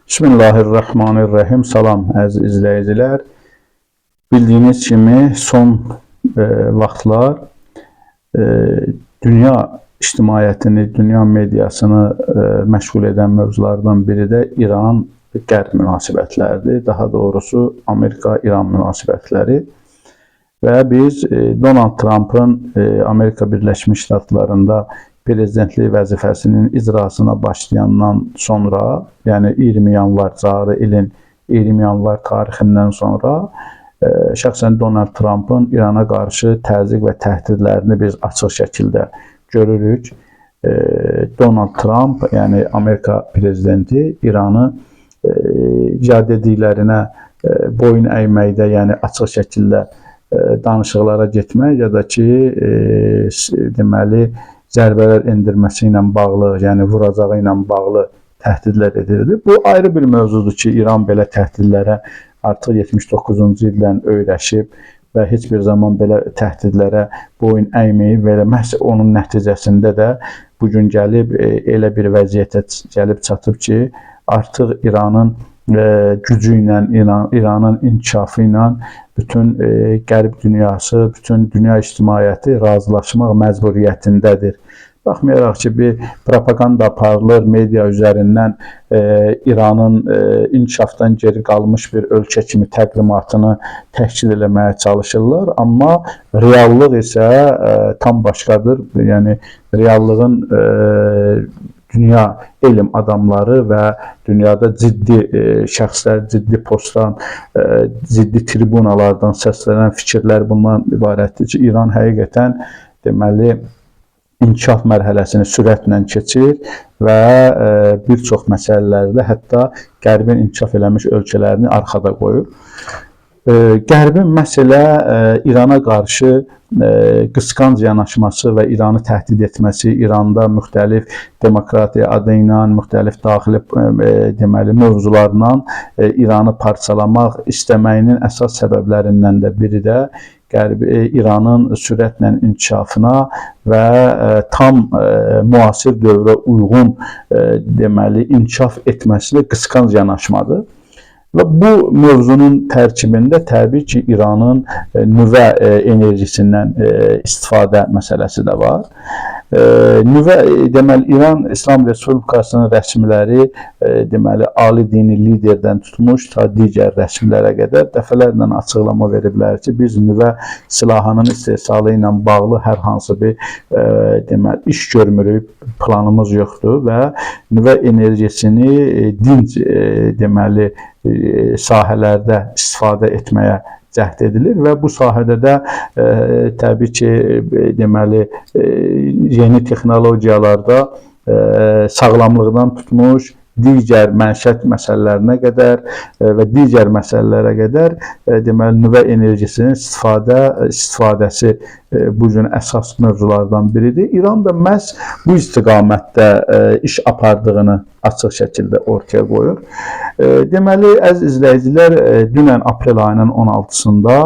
Bismillahirrahmanirrahim. Salam əziz izləyicilər. Bildiyiniz kimi son vaxtlar dünya ictimaiyyətini, dünya mediasını məşğul edən mövzulardan biri də İran-Qərb münasibətləridir. Daha doğrusu Amerika-İran münasibətləri. Və biz Donald Trumpın Amerika Birləşmiş Ştatlarında prezidentlik vəzifəsinin icrasına başlayandan sonra, yəni 20 yanvar cari ilin 20 yanvar tarixindən sonra şəxsən Donald Trumpın İrana qarşı təzyiq və təhdidlərini biz açıq şəkildə görürük. Donald Trump, yəni Amerika prezidenti İranı ya dediklərinə boyun əyməkdə, yəni açıq şəkildə danışıqlara getmək ya da ki, deməli zərbələr endirməsi ilə bağlı, yəni vuracağı ilə bağlı təhdidlər edirdi. Bu ayrı bir mövzudur ki, İran belə təhdidlərə artıq 79-cu ildən öyrəşib və heç bir zaman belə təhdidlərə boyun əyməyib və elə məhz onun nəticəsində də bu gün gəlib elə bir vəziyyətə gəlib çatıb ki, artıq İranın gücü ilə, İranın inkişafı ilə bütün qərb dünyası, bütün dünya ictimaiyyəti razılaşmaq məcburiyyətindədir. Baxmayaraq ki, bir propaganda aparılır media üzərindən İranın inkişafdan geri qalmış bir ölkə kimi təqdimatını təşkil eləməyə çalışırlar, amma reallıq isə tam başqadır. Yəni reallığın dünya elm adamları və dünyada ciddi şəxslər, ciddi postdan, ciddi tribunalardan səslənən fikirlər bundan ibarətdir ki, İran həqiqətən deməli inkişaf mərhələsini sürətlə keçir və bir çox məsələlərdə hətta Qərbin inkişaf eləmiş ölkələrini arxada qoyur. Qərbin məsələ İrana qarşı qısqanc yanaşması və İranı təhdid etməsi, İranda müxtəlif demokratiya adı ilə, müxtəlif daxili deməli mövzularla İranı parçalamaq istəməyinin əsas səbəblərindən də biri də Qərb İranın sürətlə inkişafına və tam müasir dövrə uyğun deməli inkişaf etməsinə qısqanc yanaşmadır. Və bu mövzunun tərkibində təbii ki, İranın nüvə enerjisindən istifadə məsələsi də var. Nüvə deməli İran İslam Respublikasının rəsmiləri deməli ali dini liderdən tutmuş ta digər rəsmilərə qədər dəfələrlə açıqlama veriblər ki, biz nüvə silahının istehsalı ilə bağlı hər hansı bir deməli iş görmürük, planımız yoxdur və nüvə enerjisini dinc deməli sahələrdə istifadə etməyə cəhd edilir və bu sahədə də təbii ki, deməli yeni texnologiyalarda sağlamlıqdan tutmuş digər məişət məsələlərinə qədər və digər məsələlərə qədər deməli nüvə enerjisinin istifadəsi bu gün əsas mövzulardan biridir. İran da məhz bu istiqamətdə iş apardığını açıq şəkildə ortaya qoyur. Deməli, əziz izləyicilər, dünən aprel ayının 16-sında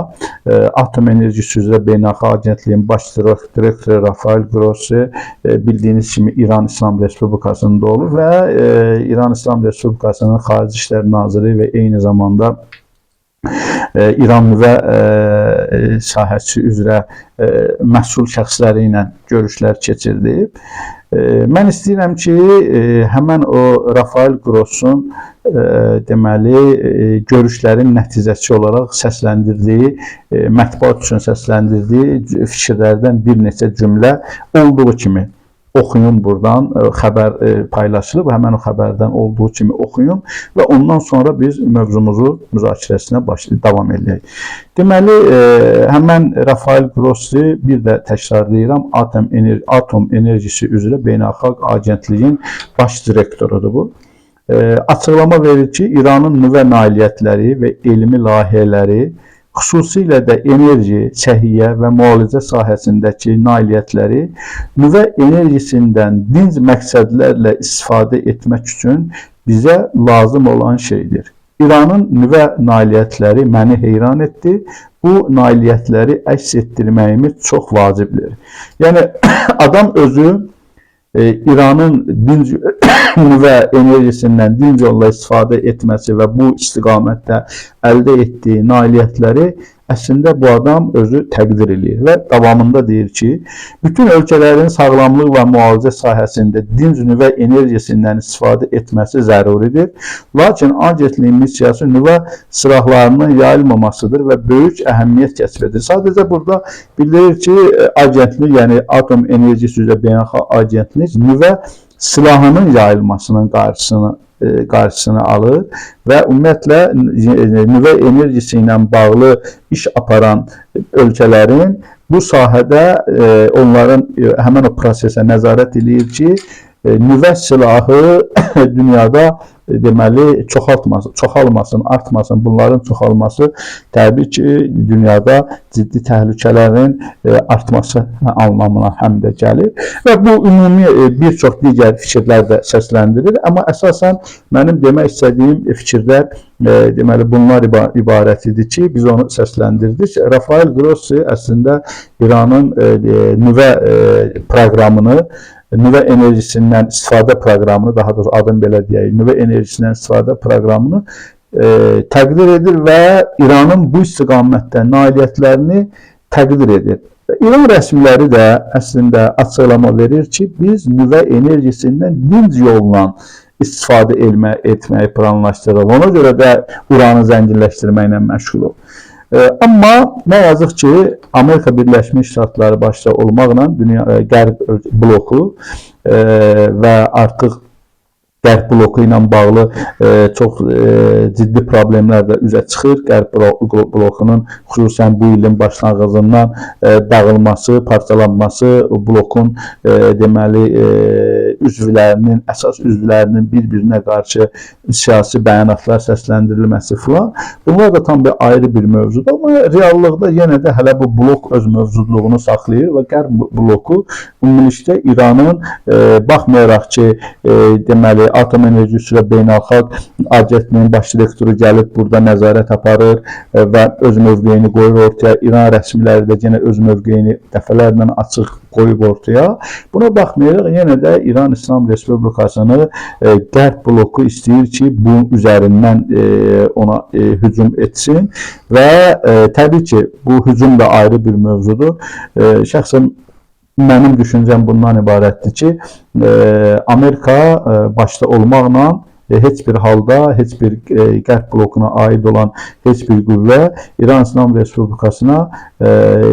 Atom Enerjisi üzrə Beynəlxalq Agentliyin baş direktoru Rafael Grossi bildiyiniz kimi İran İslam Respublikasında olub və İran İslam Respublikasının Xarici İşlər Naziri və eyni zamanda İran nüvə sahəsi üzrə məsul şəxsləri ilə görüşlər keçirdib. Mən istəyirəm ki, həmən o Rafael Grossun deməli görüşlərin nəticəsi olaraq səsləndirdiyi, mətbuat üçün səsləndirdiyi fikirlərdən bir neçə cümlə olduğu kimi oxuyun buradan, xəbər paylaşılıb, həmən o xəbərdən olduğu kimi oxuyun və ondan sonra biz mövzumuzu müzakirəsinə davam eləyək. Deməli, həmən Rafael Grossi, bir də təkrarlayıram, Atom Enerjisi üzrə Beynəlxalq Agentliyin baş direktorudur bu. Açıqlama verir ki, İranın nüvə nailiyyətləri və elmi layihələri, xüsusilə də enerji, səhiyyə və müalicə sahəsindəki nailiyyətləri nüvə enerjisindən dinc məqsədlərlə istifadə etmək üçün bizə lazım olan şeydir. İranın nüvə nailiyyətləri məni heyran etdi. Bu nailiyyətləri əks etdirməyimiz çox vacibdir. Yəni adam özü İranın dinc nüvə enerjisindən dinc yolla istifadə etməsi və bu istiqamətdə əldə etdiyi nailiyyətləri əslində bu adam özü təqdir eləyir və davamında deyir ki, bütün ölkələrin sağlamlıq və müalicə sahəsində dinc nüvə enerjisindən istifadə etməsi zəruridir. Lakin agentliyin missiyası nüvə silahlarının yayılmamasıdır və böyük əhəmiyyət kəsb edir. Sadəcə burada bildirir ki, agentlik, yəni Atom Enerjisi üzrə Beynəlxalq Agentlik nüvə silahının yayılmasının qarşısını alır və ümumiyyətlə nüvə enerjisi ilə bağlı iş aparan ölkələrin bu sahədə onların həmin o prosesə nəzarət eləyir ki, nüvə silahı dünyada deməli çoxalmasın, artmasın. Bunların çoxalması təbii ki, dünyada ciddi təhlükələrin artması anlamına həm də gəlir. Və bu ümumi bir çox digər fikirlər də səsləndirir. Amma əsasən mənim demək istədiyim fikirlər deməli bunlar ibarət idi ki, biz onu səsləndirdik. Rafael Grossi əslində İranın nüvə proqramını, nüvə enerjisindən istifadə proqramını, daha doğrusu adım belə deyək, nüvə enerjisindən istifadə proqramını təqdir edir və İranın bu istiqamətdə nailiyyətlərini təqdir edir. İran rəsmiləri də əslində açıqlama verir ki, biz nüvə enerjisindən dinc yolla istifadə etməyi planlaşdırırıq. Ona görə də uranı zənginləşdirməklə məşğuluq. Amma nə yazıq ki, Amerika Birləşmiş Ştatları başda olmaqla dünya Qərb bloku və artıq Qərb bloku ilə bağlı çox ciddi problemlər də üzə çıxır. Qərb blokunun xüsusən bu ilin başlanğıcından dağılması, parçalanması, o blokun deməli üzvlərinin, əsas üzvlərinin bir-birinə qarşı siyasi bəyanatlar səsləndirilməsi filan. Bunlar da tam bir ayrı bir mövzudur. Amma reallıqda yenə də hələ bu blok öz mövcudluğunu saxlayır və Qərb bloku ümumilikdə İranın baxmayaraq ki, deməli Atom Enerjisi üzrə Beynəlxalq Agentliyin baş direktoru gəlib burada nəzarət aparır və öz mövqeyini qoyur ortaya. İran rəsmiləri də yenə öz mövqeyini dəfələrlə açıq qoyub ortaya. Buna baxmayaraq yenə də İran İslam Respublikasını Qərb bloku istəyir ki, bunun üzərindən ona hücum etsin və təbii ki, bu hücum da ayrı bir mövzudur. Şəxsən mənim düşüncəm bundan ibarətdir ki, Amerika başda olmaqla heç bir halda, heç bir Qərb blokuna aid olan heç bir qüvvə İran İslam Respublikasına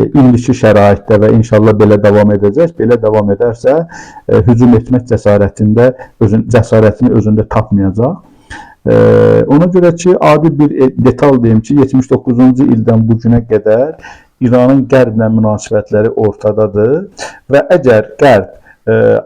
indiki şəraitdə və inşallah belə davam edəcək. Belə davam edərsə, hücum etmək cəsarətini özündə tapmayacaq. Ona görə ki, adi bir detal deyim ki, 79-cu ildən bu günə qədər İranın Qərblə münasibətləri ortadadır və əgər Qərb,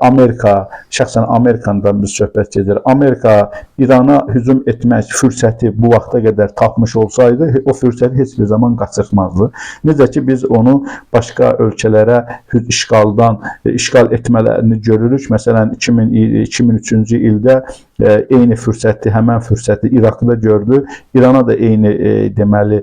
Amerika, şəxsən Amerikandan biz söhbət gedir, Amerika İrana hücum etmək fürsəti bu vaxta qədər tapmış olsaydı, o fürsəti heç bir zaman qaçırtmazdı. Necə ki, biz onu başqa ölkələrə işğal etmələrini görürük. Məsələn, 2003-cü ildə eyni fürsəti, həmən fürsəti İraqda gördü. İrana da eyni deməli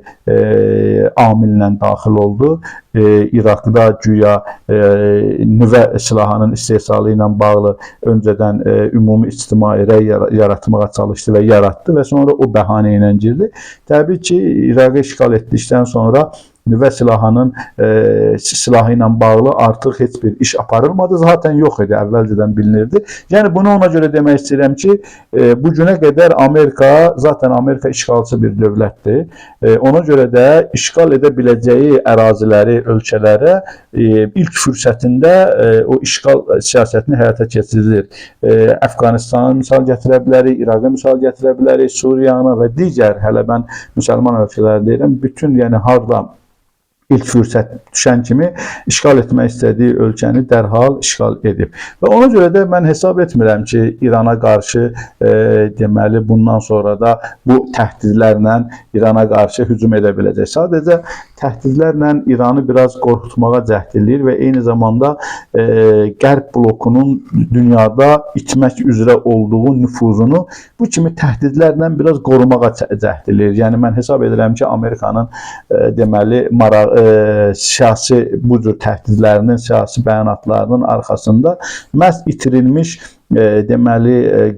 amillə daxil oldu. İraqda güya nüvə silahının istehsalı ilə bağlı öncədən ümumi ictimai rəy yaratmağa çalışdı və yaratdı və sonra o bəhanə ilə girdi. Təbii ki, İraqı işğal etdikdən sonra nüvə silahının silahı ilə bağlı artıq heç bir iş aparılmadı. Zaten yox idi, əvvəlcədən bilinirdi. Yəni bunu ona görə demək istəyirəm ki, bu günə qədər Amerika, zaten Amerika işğalçı bir dövlətdir. Ona görə də işğal edə biləcəyi əraziləri, ölkələrə ilk fürsətində o işğal siyasətini həyata keçirilir. Əfqanistanı misal gətirə bilərik, İraqı misal gətirə bilərik, Suriyanı və digər, hələ mən müsəlman ölkələri deyirəm, bütün, yəni harda ilk fürsət düşən kimi işğal etmək istədiyi ölkəni dərhal işğal edib. Və ona görə də mən hesab etmirəm ki, İrana qarşı deməli bundan sonra da bu təhdidlərlə İrana qarşı hücum edə biləcək. Sadəcə təhdidlərlə İranı biraz qorxutmağa cəhd eləyir və eyni zamanda Qərb blokunun dünyada itmək üzrə olduğu nüfuzunu bu kimi təhdidlərlə biraz qorumağa cəhd eləyir. Yəni mən hesab edirəm ki, Amerikanın deməli marağı siyasi bu cür təhdidlərinin, siyasi bəyanatlarının arxasında məhz itirilmiş deməli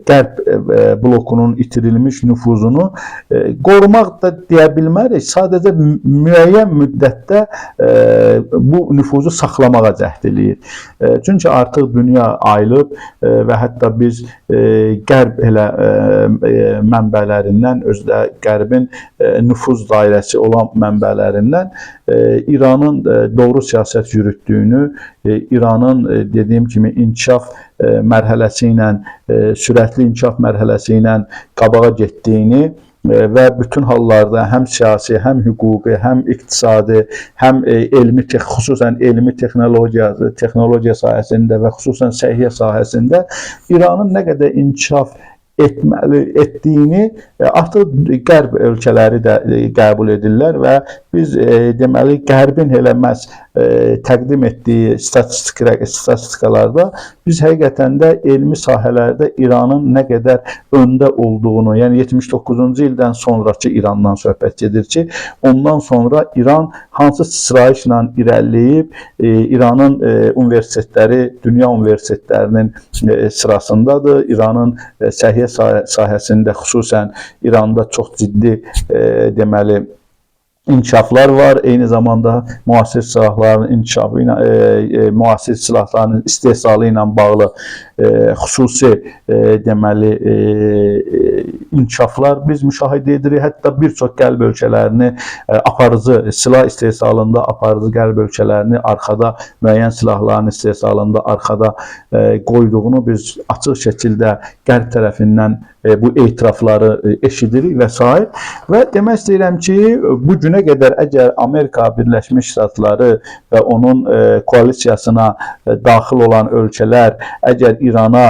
Qərb blokunun itirilmiş nüfuzunu qorumaq da deyə bilmərik. Sadəcə müəyyən müddətdə bu nüfuzu saxlamağa cəhd eləyir. Çünki artıq dünya ayılıb və hətta biz Qərb elə mənbələrindən, özü də Qərbin nüfuz dairəsi olan mənbələrindən İranın doğru siyasət yürütdüyünü, İranın dediyim kimi inkişaf mərhələsi ilə, sürətli inkişaf mərhələsi ilə qabağa getdiyini və bütün hallarda həm siyasi, həm hüquqi, həm iqtisadi, həm elmi, xüsusən elmi texnologiya sahəsində və xüsusən səhiyyə sahəsində İranın nə qədər inkişaf etdiyini artıq Qərb ölkələri də qəbul edirlər və biz deməli Qərbin elə məhz təqdim etdiyi statistikalarda biz həqiqətən də elmi sahələrdə İranın nə qədər öndə olduğunu, yəni 79-cu ildən sonrakı İrandan söhbət gedir ki, ondan sonra İran hansı sıçrayışla irəliləyib, İranın universitetləri dünya universitetlərinin sırasındadır. İranın səhiyyə sahəsində xüsusən İranda çox ciddi deməli inkişaflar var. Eyni zamanda müasir silahların inkişafı ilə, müasir silahların istehsalı ilə bağlı xüsusi deməli inkişaflar biz müşahidə edirik. Hətta bir çox qərb ölkələrini aparıcı silah istehsalında aparıcı qərb ölkələrini arxada, müəyyən silahların istehsalında arxada qoyduğunu biz açıq şəkildə qərb tərəfindən bu etirafları eşidirik və s. Və demək istəyirəm ki, bu günə qədər əgər Amerika Birləşmiş Ştatları və onun koalisiyasına daxil olan ölkələr əgər İrana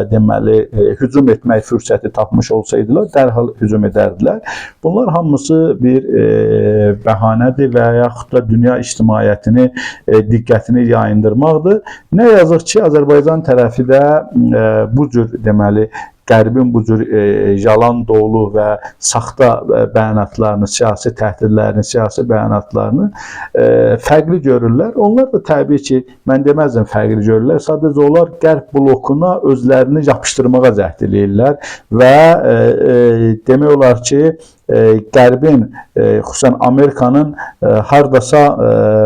deməli hücum etmək fürsəti tapmış olsaydılar, dərhal hücum edərdilər. Bunlar hamısı bir bəhanədir və yaxud da dünya ictimaiyyətini diqqətini yayındırmaqdır. Nə yazıq ki, Azərbaycan tərəfi də bu cür deməli Qərbin bu cür yalan dolu və saxta bəyanatlarını, siyasi təhdidlərini, siyasi bəyanatlarını fərqli görürlər. Onlar da təbii ki, mən deməzdim fərqli görürlər. Sadəcə onlar Qərb blokuna özlərini yapışdırmağa cəhd eləyirlər və demək olar ki, Qərbin, xüsusən Amerikanın hardasa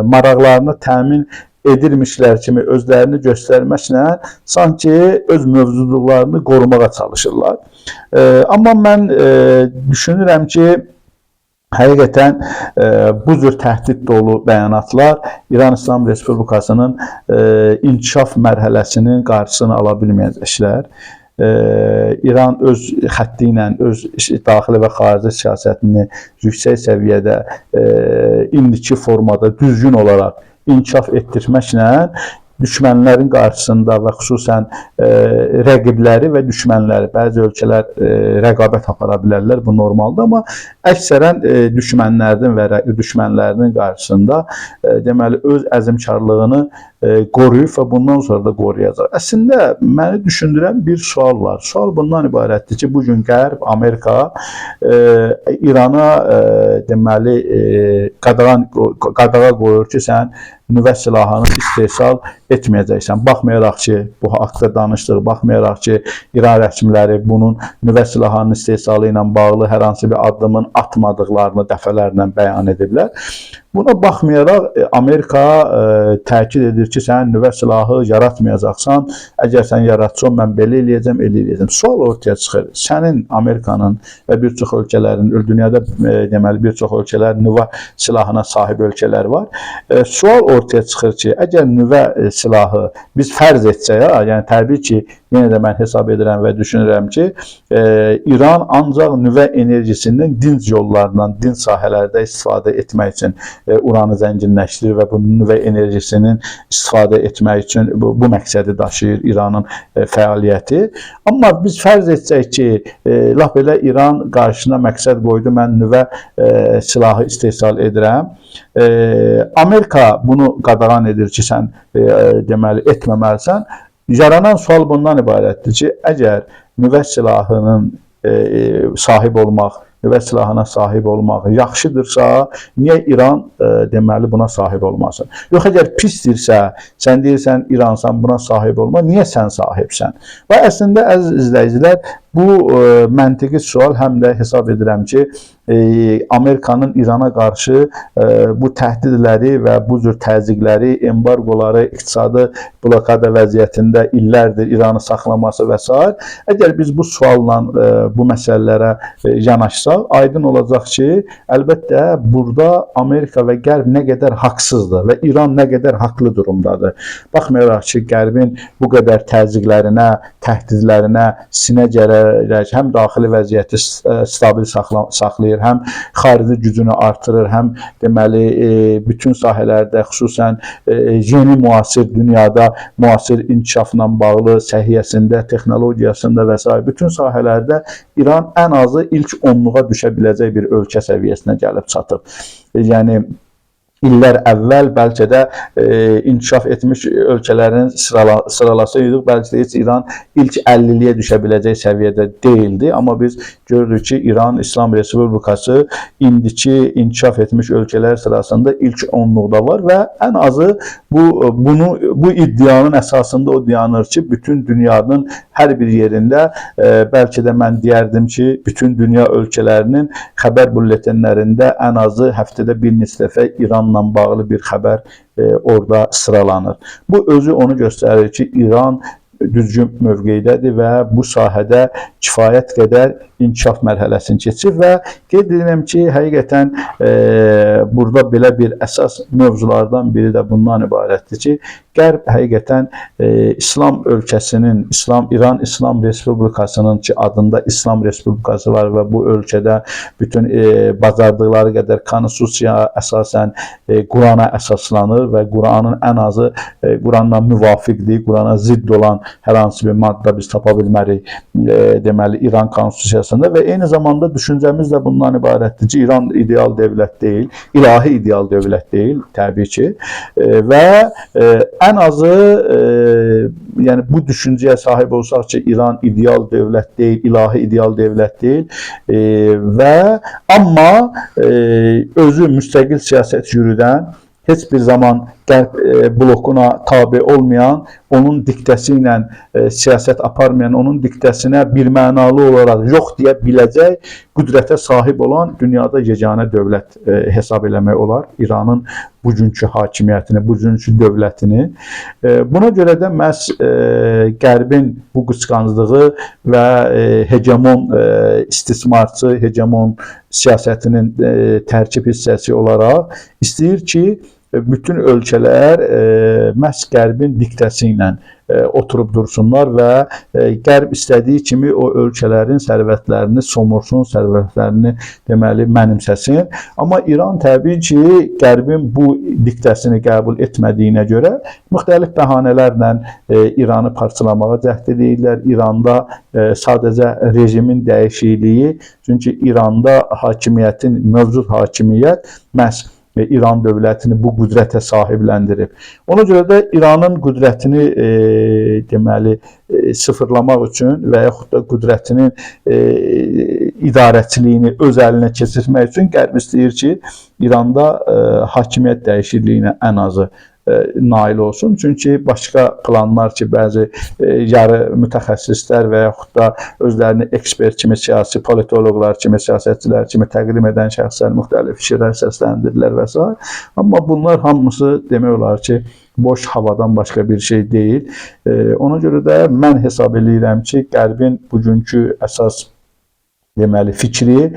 maraqlarını təmin edirmişlər kimi özlərini göstərməklə sanki öz mövcudluqlarını qorumağa çalışırlar. Amma mən düşünürəm ki, həqiqətən bu cür təhdid dolu bəyanatlar İran İslam Respublikasının inkişaf mərhələsinin qarşısını ala bilməyəcəklər. İran öz xətti ilə, öz daxili və xarici siyasətini yüksək səviyyədə indiki formada düzgün olaraq inkişaf etdirməklə düşmənlərin qarşısında və xüsusən rəqibləri və düşmənləri, bəzi ölkələr rəqabət apara bilərlər, bu normaldır, amma əksərən düşmənlərinin və düşmənlərinin qarşısında deməli öz əzmkarlığını qoruyub və bundan sonra da qoruyacaq. Əslində məni düşündürən bir sual var. Sual bundan ibarətdir ki, bu gün Qərb, Amerika İrana deməli qadağa qoyur ki, sən nüvə silahını istehsal etməyəcəksən. Baxmayaraq ki, bu haqda danışdıq, baxmayaraq ki, İran rəsmiləri bunun nüvə silahının istehsalı ilə bağlı hər hansı bir addımın atmadıqlarını dəfələrlə bəyan ediblər. Buna baxmayaraq Amerika təkid edir ki, sən nüvə silahı yaratmayacaqsan. Əgər sən yaratsan, mən belə eləyəcəm, elə eləyəcəm. Sual ortaya çıxır. Sənin Amerikanın və bir çox ölkələrin, dünyada deməli bir çox ölkələr nüvə silahına sahib ölkələr var. Sual ortaya çıxır ki, əgər nüvə silahı biz fərz etsək, yəni təbii ki, yenə də mən hesab edirəm və düşünürəm ki, İran ancaq nüvə enerjisindən dinc yollardan, dinc sahələrdə istifadə etmək üçün uranı zənginləşdirir və bu nüvə enerjisinin istifadə etmək üçün bu məqsədi daşıyır İranın fəaliyyəti. Amma biz fərz etsək ki, lap elə İran qarşısına məqsəd qoydu, mən nüvə silahı istehsal edirəm. Amerika bunu qadağan edir ki, sən deməli etməməlisən. Yaranan sual bundan ibarətdir ki, əgər nüvə silahının sahib olmaq nüvə silahına sahib olmaq yaxşıdırsa, niyə İran deməli buna sahib olmasın? Yox, əgər pisdirsə, sən deyirsən İransan, buna sahib olma, niyə sən sahibsən? Və əslində əziz izləyicilər, bu məntiqi sual həm də hesab edirəm ki, Amerikanın İrana qarşı bu təhdidləri və bu cür təzyiqləri, embargoları, iqtisadi blokada vəziyyətində illərdir İranı saxlaması və s. Əgər biz bu sualla bu məsələlərə yanaşsaq, aydın olacaq ki, əlbəttə burada Amerika və Qərb nə qədər haqsızdır və İran nə qədər haqlı durumdadır. Baxmayaraq ki, Qərbin bu qədər təzyiqlərinə, təhdidlərinə sinə gərərək həm daxili vəziyyəti stabil saxlayır, həm xarici gücünü artırır, həm deməli bütün sahələrdə, xüsusən yeni müasir dünyada müasir inkişafla bağlı səhiyyəsində, texnologiyasında və s. bütün sahələrdə İran ən azı ilk onluğa düşə biləcək bir ölkə səviyyəsinə gəlib çatıb. Yəni illər əvvəl bəlkə də inkişaf etmiş ölkələrin sıralasıydıq, bəlkə də heç İran ilk 50-liyə düşə biləcək səviyyədə deyildi. Amma biz görürük ki, İran İslam Respublikası indiki inkişaf etmiş ölkələr sırasında ilk onluqda var və ən azı bu iddianın əsasında o dayanır ki, bütün dünyanın hər bir yerində bəlkə də mən deyərdim ki, bütün dünya ölkələrinin xəbər bülletenlərində ən azı həftədə bir neçə dəfə İranla bağlı bir xəbər orada sıralanır. Bu özü onu göstərir ki, İran düzgün mövqeydədir və bu sahədə kifayət qədər inkişaf mərhələsini keçir və qeyd edirəm ki, həqiqətən burada belə bir əsas mövzulardan biri də bundan ibarətdir ki, Qərb həqiqətən İslam ölkəsinin, İran İslam Respublikasının ki, adında İslam Respublikası var və bu ölkədə bütün bacardıqları qədər konstitusiya əsasən Qurana əsaslanır və Quranın ən azı Quranla müvafiqdir, Qurana zidd olan hər hansı bir maddə biz tapa bilmərik deməli İran konstitusiyasında və eyni zamanda düşüncəmiz də bundan ibarətdir ki, İran ideal dövlət deyil, ilahi ideal dövlət deyil təbii ki və ən azı yəni bu düşüncəyə sahib olsaq ki, İran ideal dövlət deyil, ilahi ideal dövlət deyil və amma özü müstəqil siyasət yürüdən, heç bir zaman Qərb blokuna tabe olmayan, onun diktəsi ilə siyasət aparmayan, onun diktəsinə bir mənalı olaraq yox deyə biləcək qüdrətə sahib olan dünyada yeganə dövlət hesab eləmək olar İranın bugünkü hakimiyyətini, bugünkü dövlətini. Buna görə də məhz Qərbin bu qısqanclığı və hegemon istismarçı, hegemon siyasətinin tərkib hissəsi olaraq istəyir ki, bütün ölkələr məhz Qərbin diktəsi ilə oturub dursunlar və Qərb istədiyi kimi o ölkələrin sərvətlərini somursun, sərvətlərini deməli mənimsəsin. Amma İran təbii ki, Qərbin bu diktəsini qəbul etmədiyinə görə müxtəlif bəhanələrlə İranı parçalamağa cəhd edirlər. İranda sadəcə rejimin dəyişikliyi, çünki İranda hakimiyyətin, mövcud hakimiyyət məhz İran dövlətini bu qüdrətə sahibləndirib. Ona görə də İranın qüdrətini deməli sıfırlamaq üçün və yaxud da qüdrətinin idarəçiliyini öz əlinə keçirmək üçün Qərb istəyir ki, İranda hakimiyyət dəyişikliyinə ən azı nail olsun. Çünki başqa planlar ki, bəzi yarı mütəxəssislər və yaxud da özlərini ekspert kimi, siyasi politoloqlar kimi, siyasətçilər kimi təqdim edən şəxslər müxtəlif fikirlər səsləndirirlər və s. Amma bunlar hamısı demək olar ki, boş havadan başqa bir şey deyil. Ona görə də mən hesab eləyirəm ki, Qərbin bugünkü əsas deməli fikri